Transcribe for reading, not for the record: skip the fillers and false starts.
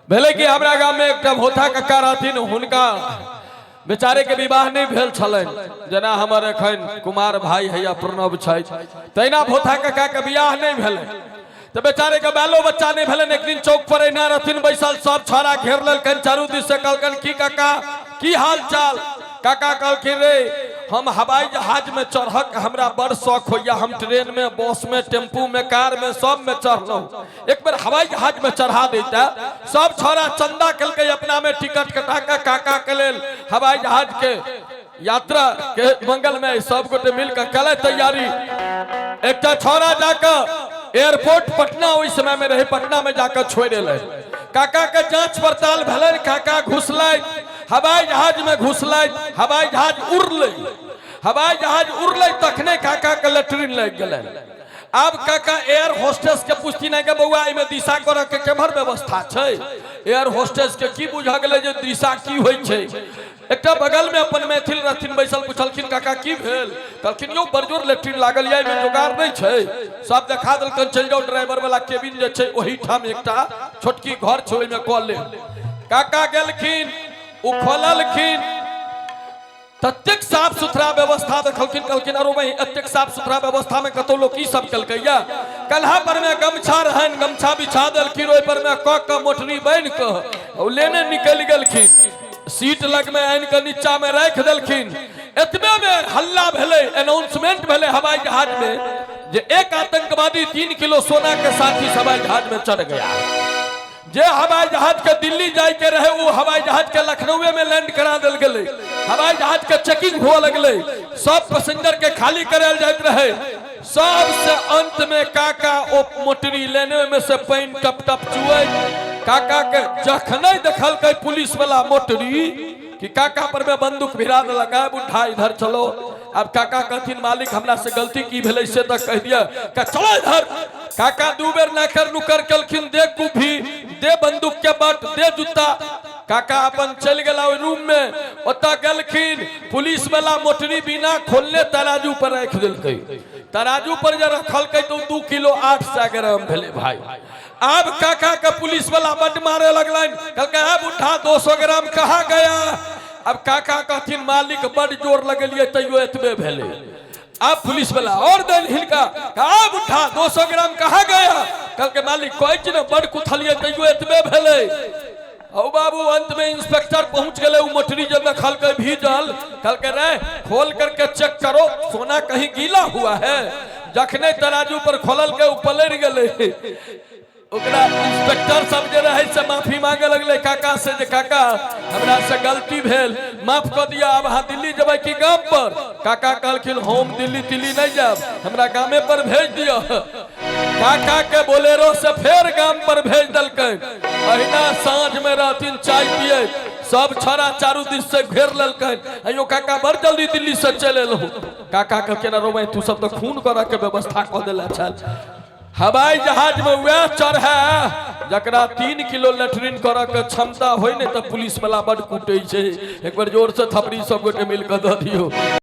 भेलै कि हमरा गाममे एकटा भोथा कक्का रहथिन। हुनका बेचारे के विवाह नहि भेल छलनि। जेना हमर एखन कुमार भाई हैया प्रणव छथि, तहिना भोथा कक्का के बियाह नहि भेलै, तऽ बेचारे के बालो बच्चा नहि भेलनि। एक दिन चौक पर एहिना रहथिन बैसल, सब छौड़ा घेर लेलकनि चारू दिस से। कहलकनि, की काका, की हाल चाल? काका कहलखिन, रे, हम हवाई जहाज में चढ़क हमरा बड़ शौक होइया। हम ट्रेन में, बस में, टेम्पू में, कार में, सब में चढ़लहुँ, एक बेर हवाई जहाज में चढ़ा देता। सब छौड़ा चंदा केलकै अपना में, टिकट कटा के काका के लेल हवाई जहाज के यात्रा के मंगल में सब गोटे मिल के कल तैयारी। एकटा छौड़ा जाकर एयरपोर्ट, पटना ओहि समय में रहे, पटना में जाकर छोड़ एलै। काका के जांच पड़ताल भेलनि। काका घुसलै, हवाई जहाज में घुसलै, हवाई जहाज उड़लै। हवाई जहाज उड़लै तखने काका के लेटरिन लागि गेलै। आब काका एयर होस्टेस के पुछथिन के बौआ, एहिमे दिशा करऽ के केम्हर व्यवस्था छै? एयर होस्टेस के की बुझा गेलै जे दिशा की होइ छै। एकटा बगल में अपन मैथिल रहथिन बैसल। पुछलखिन, काका, की भेल? कहलखिन, यौ, बड़ जोर लेट्रिन लागल यऽ, एहिमे जोगाड़ नहि छै? सब देखा देलकन, चलि जाउ, ड्राइवर वाला केबिन जे छै, ओहिठाम एकटा छोटकी घर छै, ओहिमे कऽ लेब। काका गेलखिन, ओ खोललखिन, ततेक साफ सुथरा व्यवस्था देखलखिन। कहलखिन, अरो भाई, एतेक साफ सुथरा व्यवस्था में कतौ लोक ई सब केलकै या? कल्हा पर में गमछा रहनि, गमछा बिछा देलखिन, ओहि पर में कऽ कऽ मोटरी बान्हि कऽ ओ लेने निकलि गेलखिन। सीट लग में आनि कऽ नीचा में राखि देलखिन। एतबे में हल्ला भेलै, अनाउंसमेंट भेलै हवाई जहाज में जे एक आतंकवादी 3 किलो सोना के साथ ही हवाई जहाज में चढ़ गया। जे हवाई जहाज के दिल्ली जाय के रहे, वो हवाई जहाज के लखनऊ में लैंड करा देल गेलै। हवाई जहाज के चेकिंग हुआ लगलै, सब पैसेंजर के खाली करायल जाइत रहे। सबसे अंत में काका ओ मोटरी लेने में से पानि टप टप चुए। काका के जखने देखलकै पुलिस वाला मोटरी कि काका पर में बंदूक भिरा देलक, "आ बुढ़ा, इधर चलो।" अब काका कहथिन, मालिक, हमरा से गलती की भेलै से तऽ कहि दिअ। का चलो इधर। काका दू बेर नाकर नुकर केलखिन, दे कुफी, दे बंदूक के बट, दे जूता। काका अपन चलि गेला ओहि रूम में। ओतऽ गेलखिन, पुलिस वाला मोटरी बिना खोलने तराजू पर राखि देलकै। तराजू पर जे रखलकै तऽ 2 किलो 800 ग्राम भेलै भाई। आब काका के पुलिस वाला बड मारे लगलनि। कहलकै, अब उठा, 200 ग्राम कहाँ गया? अब काका कहथिन, मालिक, बड जोर लगेलियै, तैयो एतबे भेलै। अब पुलिस वाला और देल हिनका, अब उठा, 200 ग्राम कहाँ गया? कहलकै, मालिक, कहै छी ने, बड कुथलियै, तैयो एतबे भेलै। औ बाबू, अंत में इंस्पेक्टर पहुंच गए। उ मोटरी जब देखलकै भीजल, कहलकै, रे, खोल करके चेक करो, सोना कहीं गीला हुआ है? जखने तराजू पर खोलल के, उ पलटि गेलै। ओकरा इंस्पेक्टर सब जे रहै से माफी मांगे लगलै काका से जे काका, हमरा से गलती भेल, माफ कऽ दिया। आब अहाँ दिल्ली जेबै कि गाम पर? काका कहलखिन, हम दिल्ली तिल्ली नहि जायब, हमरा गामे पर भेज दिअ। काका के बोलेरो से फेर गाम पर भेज देलकै। अहिना साँझ में रहथिन चाय पिए, सब छौड़ा चारू दिस से घेर लेलकै, अयो काका, बड़ जल्दी दिल्ली से चलि एलहुँ। काका कहलखिन, अरे भाई, तू सब तऽ खून करऽ के व्यवस्था कऽ देले छल। हवाई जहाज में वह चढ़े जकरा 3 किलो लेटरिन करऽ के क्षमता होइ, नहि तऽ पुलिस वाला बड कूटै छै। एक बेर जोर से थपड़ी सब गोटे मिल कऽ दऽ दियौ।